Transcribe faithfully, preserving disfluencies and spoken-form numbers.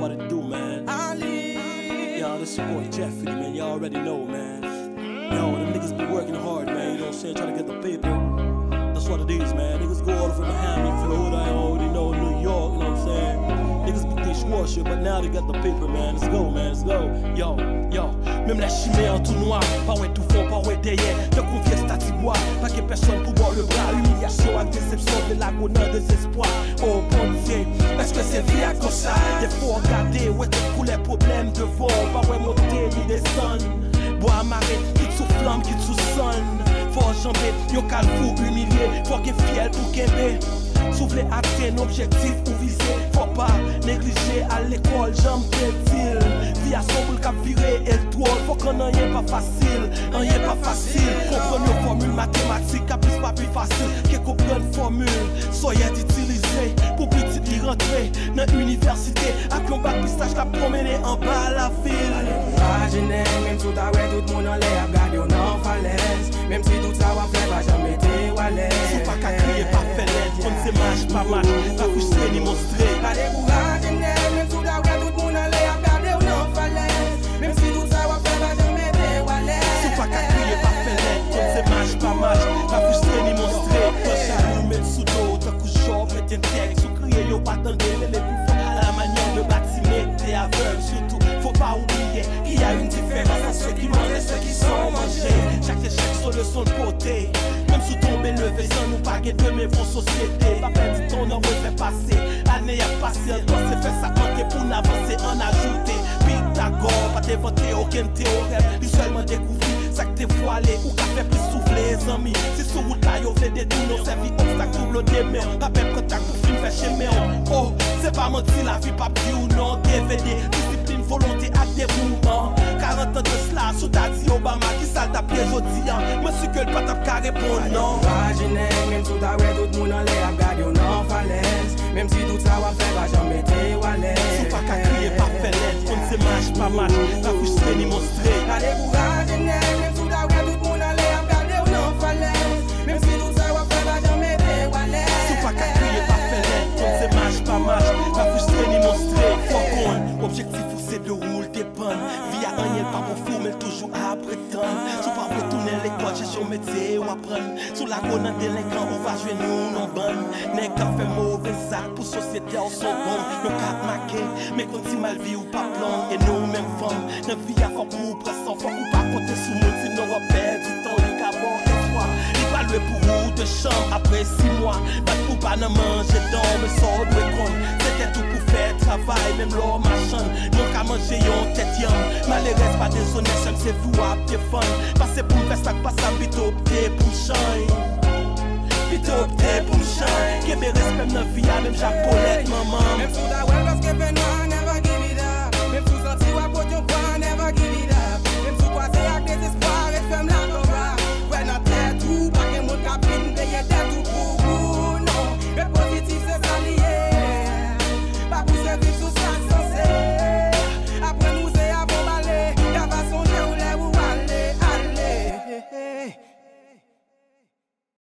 What it do, man? Yo, this your boy Jeffy, man. Y'all already know, man. Yo, them niggas be working hard, man. You know what I'm saying? Trying to get the paper. That's what it is, man. Niggas go all over Miami, Florida, you already know, New York, you know what I'm saying? Niggas be dishwasher, but now they got the paper, man. Let's go, man. Let's go. Yo, yo. Menm lè chimen an tou nwa, pa wè tou fon, pa wè dèyè. Tankou vye stati bwa, pa gen pèsonn pou ba w lebra. Imilyasyon ak desepsyon vle lage w nan dezespwa. O Bondye, èske se vi a konsa? Defwa w gade, wè tout koulè pwoblèm devan w, pa wè monte ni desann. Bwa mare, kit sou flanm, kit sou sann. Fò w janbe yon kalfou imilye, fò gen fyèl pou kenbe. Si w vle atenn objektif ou vize, fò pa neglije al lekòl, jan m te di l. Vi a s on boul k ap vire e l dwòl, fòk anyen pa fasil, anyen pa fasil. Konprann yon fòmil matematik ka plis pa pi fasil ke konprann fòmil Sawyer t itilize pou pitit li rantre nan inivèsite ak yon bak pistaj k ap pwonmennen anba lavil. Pa dekouraje nèg, menm si w ta wè tout moun anlè ap gade w nan falèz. Menm si dout sa w ap fè pa janm mete w alèz. Si w pa ka kriye, pa fè lèd, konn se mach pa mach, pa fristre ni monstre. Pa dekouraje nèg, menm si w ta wè tout moun anlè ap gade w nan falèz. Menm si dout sa w ap fè pa janm mete w alèz. Si w pa ka kriye, pa fè lèd, konn se mach pa mach, pa fristre ni monstre. Pran chalou, met sou do w tankou Jòb, ret entèg, si w kriye, yo pa tande, rele pi fò, à la manière de Bartimée, te avèg, sitou, fò pa oubliye, il y a une différence entre ceux qui mangent et ceux qui sont mangés. Chak echèk se yon leson l pote. Menm si w tonbe, leve, san nou pa gen demen pou sosyete. Pa pèdi tan nan refè pase. Ane ap pase, an panse fè sa k manke pou n avanse, ann ajoute. Pitagò pa t envante okenn teyorèm, li sèlman dekouvri sa k te vwale. Ou ka fè plis si w vle, zanmi. Si sou wout la yo vle detounen w, sèvi obstak pou bloke men w. Pa pè kontak pou fin fè chemen w. Oh, se pa manti, lavi p ap di w non. D V D, disiplin, volonte ak devouman. Karant an de sila, si w ta di Obama kisa l t ap ye jodi a, mwen si ke l pa t ap ka reponn non. Pa dekouraje nèg, menm si w ta wè tout moun anlè ap gade w nan falèz. Menm si dout sa w ap fè pa janm mete w alèz. Si w pa ka kriye, pa fè lèd, konn se mach pa mach, pa fristre ni monstre. Pa dekouraje nèg, menm si w ta wè tout moun anlè ap gade w nan falèz. Menm si dout sa w ap fè pa janm mete w alèz. Si w pa ka kriye, pa fè lèd, konn se mach pa mach, pa fristre ni monstre. Fò w konn, objektif ou se de ou l depann. Vi a anyen l pa bon fou, men l toujou ap ret tann. Si w pa vle tounen lekòl, chèche yon metye w aprann. Si w lage w nan delenkan, ou va jwenn youn nan bann nèg k ap fè move zak pou sosyete a, w s on bonm, yon kat make. Men konn ti mal vi w p ap long, e nou menm fanm, nan vi a fòk ou pran san, fòk ou pa konte sou moun, sinon w ap pèdi tan, li ka ba w espwa. Li pa lwe pou ou de chanm apre sis mwa, bat pou pa nan manje dan w, men sa w dwe konn, se tèt ou pou fè travay, menm lè w machann, men w ka manje yon tèt yanm. Malerèz pa dezonè, sè m se vi w ap defann. Pase pou m fè sa k pa sa, m pito opte pou m chanj. Pito opte pou m chanj. Kenbe respè m nan vi a, menm jan ak Polèt manman m. Menm si w ta wè prèske fè nwa, never give it up. Menm si w santi w ap pot yon pwa,